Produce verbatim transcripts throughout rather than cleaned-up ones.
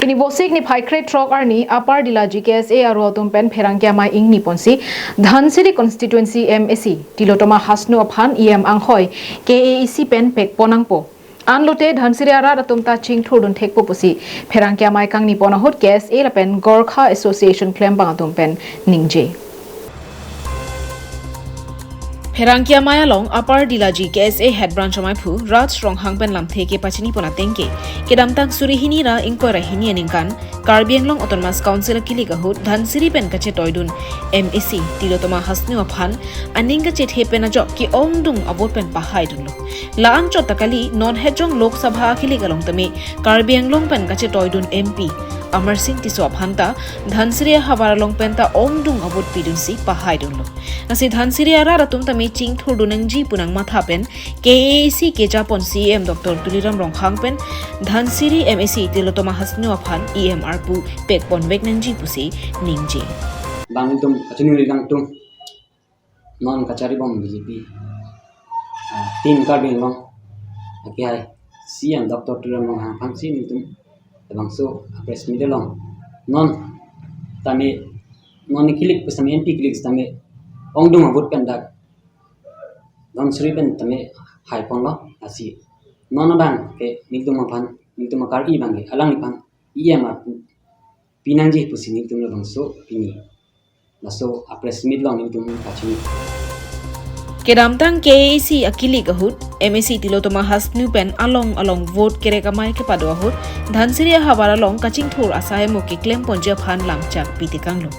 Niphai kre throk arni Upper Dilaji K S A aro atum pen pherangke amei ingni ponsi Dhansiri constituency M A C Tilottama Hasnu aphan E M anghoi K A A C pen pekpon nangpo. Anlote Dhansiri arat atum ta chingthurdun thekpo pusi pherangke amei kangni pon ahut K S A lapen Gorkha Association klembang atum pen ningje. Pherangke amei along Upper Dilaji K S A Head Branch ameiphu Raj Ronghang pen lamthe kepachini pon ateng ke, kedamtang suri hini ra ingkoi ra hini aningkan Karbi Anglong Autonomous Council akilik ahut Dhansiri pen kachetoidun M A C Tilottama Hasnu aphan aning kachethe pen ajok ke-ongdung avote pen pahaidunlo. La-an chot ta kali, non hejong Lok Sabha akilik along tame Karbi Anglong pen kachetoidun M P Amarsing Tisso aphan ta Dhansiri ahavar along pen ta ongdung avote pidunsi pahaidunlo. Lasi Dhansiri arat atum tame chingthurdun nangji pu nangmatha pen K A A C keja pon C E M Doctor Tuliram Ronghang pen Dhansiri M A C Tilottama Hasnu aphan E M arpu pekponvek nangji pusi ningje. Bang itum kachiningri nangtum non kacharibom B J P, ah, Team Karbi Anglong akehai C E M Doctor Tuliram Ronghang aphansi nelitum labangso press meet along non tame non kilik pusitame M P kilik sitame ongdung avote pen dak Dhansiri pen tame haiponlo. Lasi non abang ke nelitum aphan, nelitum akar-i abang ke alangliphan E M arpu pinangji pusi nelitum labangso pini laso press meet along nelitum kachini. Kedamtang K A A C akilik ahut M A C Tilottama Hasnu pen along along vote kerek amei kepado ahut Dhansiri ahavar along kachingthur asai amo keklem ponji aphan lamchak pitekanglo.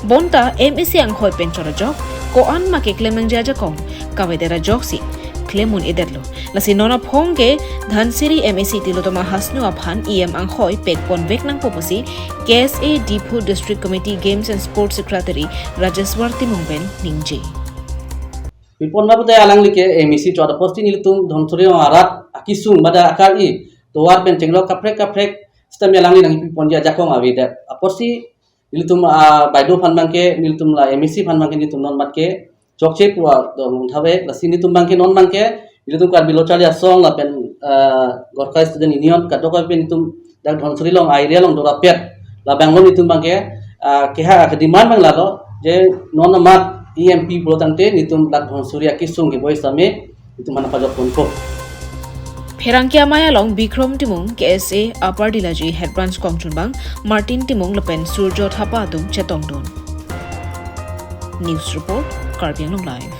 Bonta M A C anghoi pen chot ajok ko-an ma keklem nangji ajakong kavedet ajoksi klem un-edetlo. Lasi non aphong ke Dhansiri M A C Tilottama Hasnu aphan E M anghoi pekponvek nangpo pusi K S A Diphu District Committee Games and Sports Secretary Rajeshwar Timung pen ningje. Pipon ma pute alangli ke M A C chot apotsi nelitum Dhansiri arat akesung bada akar-i tovar pen chenglok kaprek kaprek sitame alangli nangpiponji ajakong avedet apotsi nelitum, ah, baideo aphan abang ke, nelitum la M A C aphan abang ke nelitum non mat ke chokche pu adong thave. Lasi nelitum abang ke non abang ke nelitum Karbi Lo Charli Asong lapen, ah, Gorkha Student Union kadokave pen nelitum dak Dhansiri along area along dorapet labang lo nelitum abang ke, ah, keha ke demand abang lalo je non amat E M P pulo tangte nelitum dak Dhansiri akesung keboi sitame nelitum aphan pajokponpo. Pherangke amei along Bikrom Timung, K S A Upper Dilaji Head Branch kongchunbang, Martin Timung lapen Surjo Thapa atum chetongdun. News report, Karbi Anglong Live.